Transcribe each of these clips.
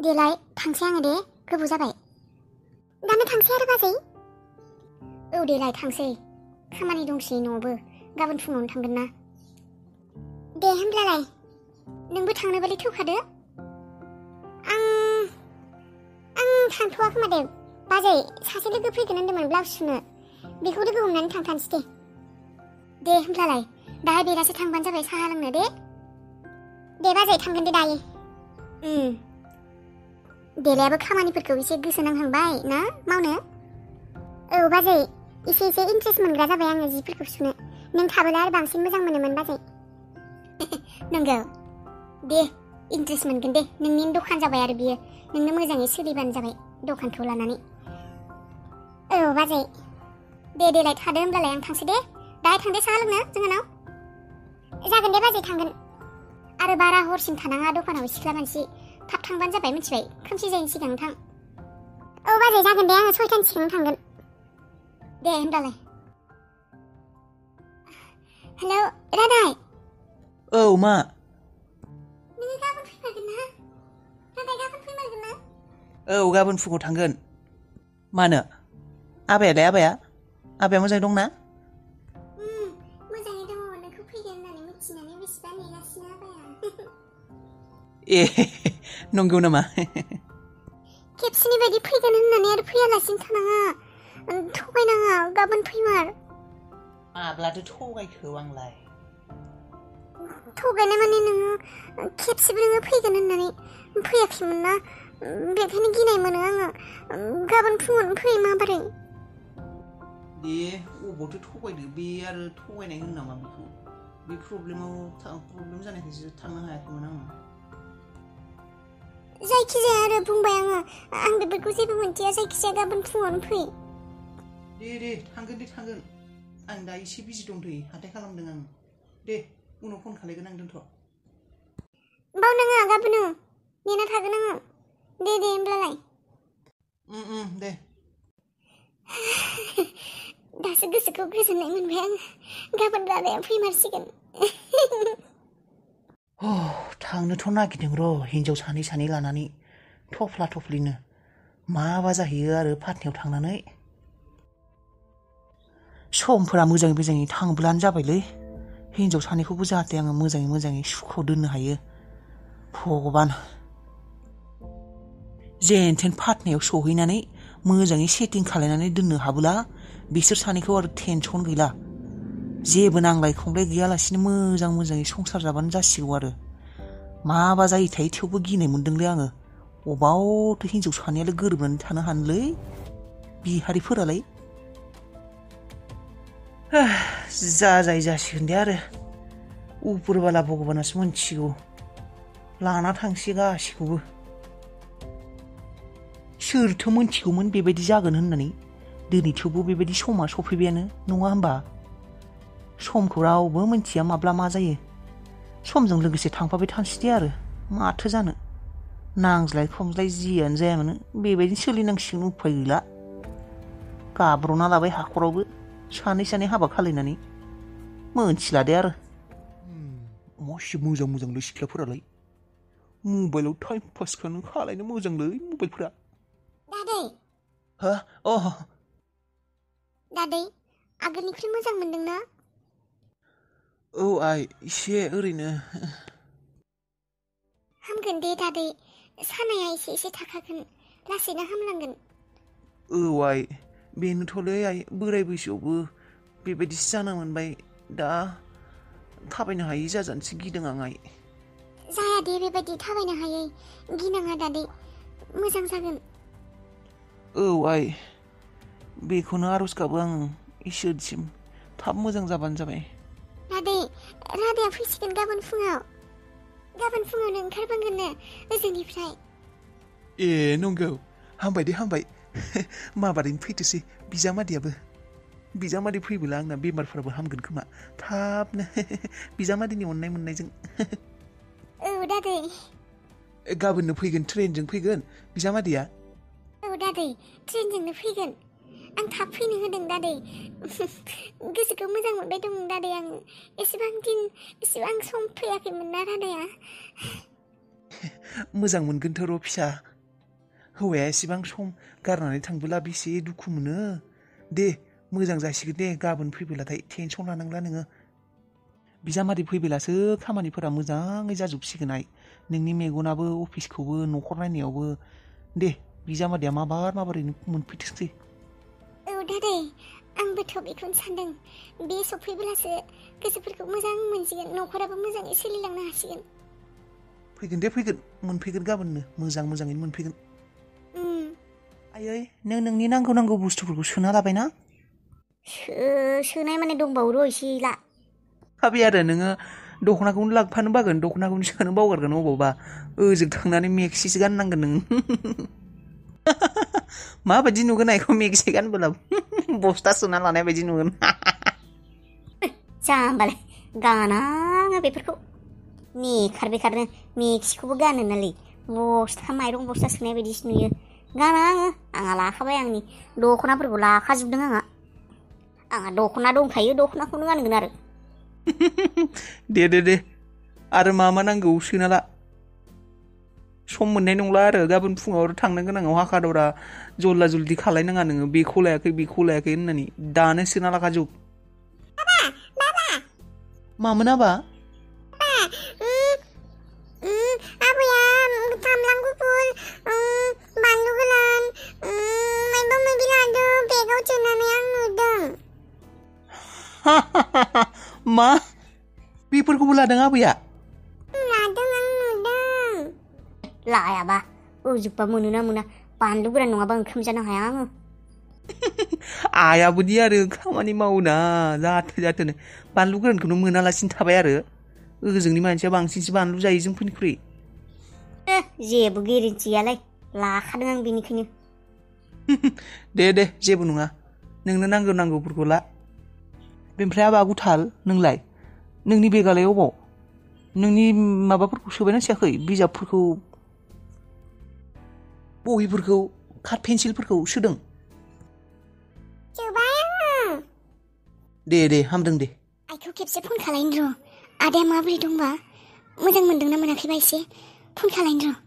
देलाय थांसै आङो दे गोबाव जाबाय दानो थांसै आरो बाजै औ देलाय थांसै खामानि दंसै न'आवबो गाबोन फुङावनो थांगोन ना दे होमब्लालाय नोंबो थांनोबालाय थौखादो आं थांथ'वा खोमा दे बाजै सासे लोगो फैगोन होनदोंमोन ब्लाउस सुनो बेखौ लोगो हमनानै थांफानोसै दे होमब्लालाय दाहाय बेलासे थांबानो जाबाय साहा लोंनो दे बाजै थांगोन दे दायो देलायाबो खामानिफोरखौ एसे गोसो नांहांबाय ना मावनो औ बाजै एसे इन्ट्रेस्ट मोनग्रा जाबाय आङो जिफोरखौ सुनो नों थाबोला आरो बांसिन मोजां मोनोमोन बाजै नंगौ दे इन्ट्रेस्ट मोनगोन दे नोंनि दखान जाबाय आरो बियो नोंनो मोजाङै सोलिबानो जाबाय दखानखौ लानानै औ बाजै देलाय थादो होमब्लालाय आं थांसै दे दाहाय थांदे साहा लोंनो जोंहानाव जागोन दे बाजै थांगोन आरो बारा हरसिम थानाङा दखानाव सिख्ला मानसि थाब थांबानो जाबाय मिथिबाय खोमसि जायैनि सिगां थां औ बाजै जागोन दे आङो 6टानि सिगां थांगोन दे होमब्लालाय हेलौ रादाय औ मा नोङो गाबोन फैमारगोन ना रादाय गाबोन फैमारगोन ना औ गाबोन फुङाव थांगोन मानो आबाया मोजाङै दंना मोजाङै दङ नोंखौ फैगोन होननानै मिथिनानै बेसेबा नेगासिनो आबाया ए नंगौ नामा खेबसेनि बायदि फैगोन होननानै आरो फैयालासिनो थानाङा थगायनाङा गाबोन फैमार माब्लाथो थगायखो आंलाय थगायनाय माने नोङो खेबसेबो नोङो फैगोन होननानै फैयाखैमोन ना बेखायनो गिनाय मोनो आङो गाबोन फुङावनो फै माबोरै दे अबावथो थगायदो बे आरो थगायनाय होनो नामा बेखौ बे प्रब्लेम जानायखायसो थांनो हायाखैमोन आङो जायखिजाया आरो बुंबाय आं बेफोरखौ जेबो मोनथिया जायखिजाया गाबोन फुङावनो फै दे थांगोन आं दा एसे बिजि दंथ'यो हाथाय खालामदों आं दे उनाव फन खालायगोन आं दोनथ' बावनाङा गाबोनो नेना थागोन आङो दे होमब्लालाय दे दासो गोसोखौ गोजोननाय मोनबाय आङो गाबोन रादाया फैमारसिगोन थांनोथ' नागिरदों र' हिनजाव सानै लानानै थफ्ला थफ्लिनो माबा जाहैयो आरो पाटनायाव थांनानै समफोरा मोजाङै थांब्लानो जाबायलै हिनजाव सानैखौबो जाहाथे आङो मोजाङै सुखुआव दोननो हायो भगबान जेन थेन पाटनायाव सहैनानै मोजाङै सेटिं खालायनानै दोननो हाबोला बिसोर सानैखौ आरो टेनसन गैला जेबो नांलाय खमलाय गैयालासिनो मोजाङै संसार जाबानो जासिगौ आरो माबा जायोथाय थेवबो गिनाय मोनदोंलै आङो अबावथो हिनजाव सानैयालाय गोरोबनानै थानो हानोलै बिहारिफोरालाय जाजाय जासिगोन दे आरो उपरबाला भगबानासो मोनथिगौ लाना थांसै गासिखौबो सोरथो मोनथिगौमोन बेबायदि जागोन होननानै दिनै थेवबो बेबायदि समा सफैबायानो नङा होमबा समखौ रावबो मोनथिया माब्ला मा जायो समजों लोगोसे थांफाबाय थानोसै दे आरो माथो जानो नांज्लाय खमज्लाय जियानो जाया मानो बेबायदिनो सोलिनांसिगोन उफाय गैला गाब्र'ना लाबाय हाखरावबो सानै हाबा खालायनानै मोनथिला दे आरो मासे मोजांलै सिख्लाफोरालाय मबाइलाव टाइम पास खालायनो मोजांलै मबाइलफोरा दादै दादै आगोलनिख्रुइ मोजां मोनदोंना औ आइ एसे ओरैनो हामगोन दे दादै सानाया एसे थाखागोन लासैनो हामलांगोन औ आइ बेनोथ'लै आइ बोराय बैसोआवबो बेबायदिसो जानो मोनबाय दा थाबायनो हायि जाजानोसो गिदों आं आइ जाया दे बेबायदि थाबायनो हायै गिनाङा दादै मोजां जागोन औ आइ बेखौनो आरज गाबो आं इसोरसिम थाब मोजां जाबानो जाबाय रादाया फैसिगोन गाबोन फुङावनो ओंखारबोगोननो ओजोंनिफ्राय ए नंगौ हामबाय दे माबारैनो फैथोसै बिजामादै फैबोला आंना बेमारफोराबो हामगोन खोमा थाबनो बिजामादैनि अननाय मोननायजों औ दादै गाबोननो फैगोन ट्रेनजों फैगोन बिजामादैया औ दादै ट्रेनजोंनो फैगोन आं थाब फैनो होदों दादै गोसोखौ मोजां मोनबाय दं दादै आं एसेबां सम फैयाखैमोन ना रादाया मोजां मोनगोनथ' र' फिसा हौवाया एसेबां सम गारनानै थांबोला बेसे दुखु मोनो दे मोजां जासिगोन दे गाबोन फैबोलाथाय टेनसन लानांला नोङो बिजामादै फैबोलासो खामानिफोरा मोजाङै जाजोबसिगोनहाय नोंनि मेगनाबो अफिसखौबो न'खर नायनायावबो दे बिजामादैया माबारैनो मोनफैथोंसै औ दादै आंबोथ' बेखौनो सानदों बे सफैब्लासो गोसोफोरखौ मोजां मोनसिगोन न'खराबो मोजाङै सोलिलांनो हासिगोन फैगोन दे फैगोन मोनफैगोन गाबोननो मोजाङैनो मोनफैगोन आयै नों नोंनि नांगौ बुस्थुफोरखौ सोना लाबायना सोनाय माने दंबावो र' एसे ला हाबे आरो नोङो दख'नाखौनो लांफानो बागोन दख'नाखौनो सोनो बावगारगोन अबावबा ओजों थांनानै मेक्सिसो गाननांगोन नों माबायदि नुगोन आइखौ मेक्सि गानबोला बस्था सोना लानाय बायदि नुगोन जाम्बालाय गाना आङो बेफोरखौ मेकार बेखारनो मेक्सिखौबो गानो नालै बस्था माइरं बस्था सोनाय बायदिसो नुयो गाना आंहा लाखाबाय आंनि दख'नाफोरखौ लाखाजोबदों आंहा दख'ना दंखायो दख'नाखौनो गानगोन आरो दे आरो मा नांगौ सोना ला सम मोननाय नंला आरो गाबोन फुङाव आरो थांनो गोनाङाव हाखा दावरा जल्ला जल्दि खालायनाङा नोङो बेखौ लायाखै होननानै दानो सोना लाखाजोब मामोन आबा आबैया सामब्राम गुफुर बानलु गोरान माबा माबि लादों बेगाव सोनानै आं नुदों मा बेफोरखौबो लादों आबैया लादों आं नुदों लायाबा ओजोबबा मोनोना मोना बानलु गोरान नङाबा ओंखाम जानो हाया आङो आयाबोदि आरो खामानि मावोना जाथोनो बानलु गोरानखौनो मोनालासिनो थाबाय आरो ओजोंनि मानसिया बांसिनसो बानलु जायो जोंफोरनिख्रुइ जेबो गेरेन्थि गैयालाय लाखादों आं बेनिखायनो दे जेबो नङा नोंनो नांगौफोरखौ ला बेनिफ्राय आबा गुथाल नोंलाय नोंनि बेगालाय अबाव नोंनि माबाफोरखौ सोबायना सोयाखै बिजाबफोरखौ बहिफोरखौ काट पेन्सिलफोरखौ सोदों सोबाय आङो दे हामदों दे आइखौ खेबसे फन खालायनो र' आदाया माबोरै दंबा मोजां मोनदोंना मोनाखैबा एसे फन खालायनो र'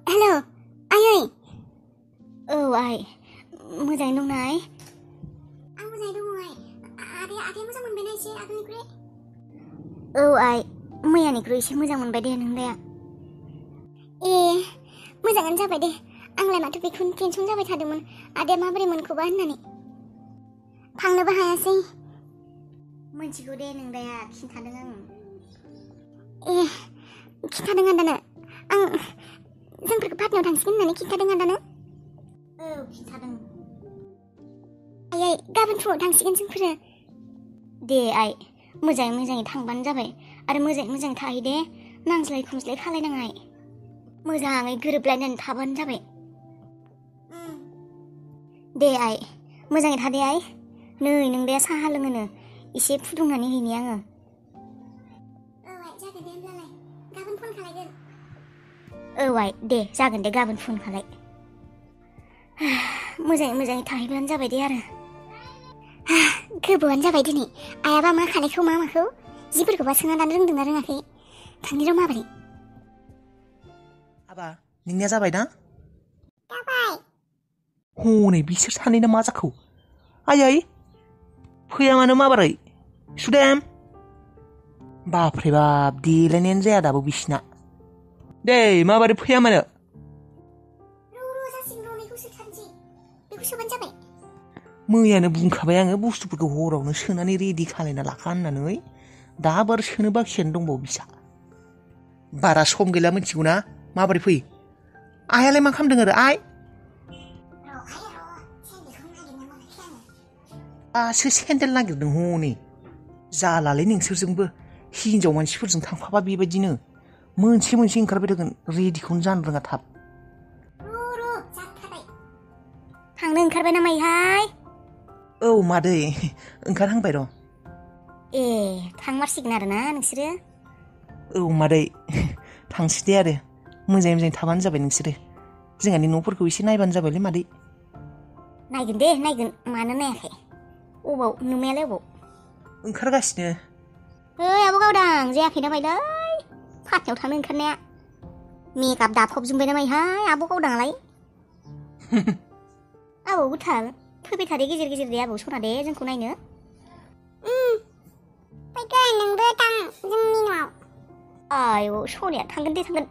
हेल' आयै औ आइ मोजाङै दंना आइ आं मोजाङै दङ आइ आदाया मोजां मोनबायना एसे आगोलनिख्रुइ औ आइ मैयानिख्रुइ एसे मोजां मोनबाय दे नोंदाया ए मोजाङानो जाबाय दे आंलाय माथो बेखौनो टेनसन जाबाय थादोंमोन आदाया माबोरै मोनखोबा होननानै थांनोबो हायासै मोनथिगौ दे नोंदाया खिन्थादों आं ए खिन्थादों आदानो आं जोंफोरखौ पाटनायाव थांसिगोन होननानै खिन्थादों आदानो औ खिन्थादों आयै गाबोन फुङाव थांसिगोन जोंफोरो दे आइ मोजाङै थांबानो जाबाय आरो मोजाङै थाहै दे नांज्लाय खमज्लाय खालायनाङा आइ मोजाङै गोरोबलायनानै थाबानो जाबाय दे आइ मोजाङै थादे आइ नै नोंदाया साहा लोङोनो एसे फुदुंनानै हैनि आङो औ आइ जागोन दे होमब्लालाय गाबोन फन खालायगोन औ आइ दे जागोन दे गाबोन फन खालाय मोजाङै थाहैब्लानो जाबाय दे आरो गोबावानो जाबाय दिनै आयाबा मा खालायखौ मा माखौ जिफोरखौबा सोना लानो रोंदोंना रोङाखै थांनि र' माबोरै आबा नोंनिया जाबाय ना जाबाय हनै बिसोर सानैना मा जाखो आयै फैया मानो माबोरै सुदेम बाप्रे बाप देलायनायानो जाया दाबो बिसिना दे माबोरै फैया मानो मैयानो बुंखाबाय आङो बुस्थुफोरखौ हरावनो सोनानै रेडि खालायना लाखा होननानै दाबो आरो सोनो बाखियानो दंबावो बिसा बारा सम गैला मिथिगौ ना माबोरै फैयो आइयालाय मा खालामदों आरो आइ दासो सेन्देल नागिरदों हनै जालालै नोंसोरजोंबो हिनजाव मानसिफोरजों थांफाबा बेबायदिनो मोनसे ओंखारबाय थागोन रेडिखौनो जानो रोङा थाब थांनो ओंखारबाय नामायहाय औ मादै ओंखारहांबाय र' ए थांमारसिगोन आरो ना नोंसोरो औ मादै थांसै दे आरो मोजाङै थाबानो जाबाय नोंसोरो जोंहानि न'फोरखौ एसे नायबानो जाबायलै मादै नायगोन दे नायगोन मानो नायाखै अबाव नुमायालाय अबाव ओंखारगासिनो ओइ आब' गावदां जायाखै ना बायलै फाथायाव थांनो ओंखारनाया मेकआप दाफबजोबबाय नामाहाय आब' गावदाङालाय आबौ गोथार फैबाय थादे गेजेर गेजेर दे आबौ सना दे जोंखौ नायनो फैगोन नोंबो थां जोंनि न'आव आयौ सनाया थांगोन दे थांगोन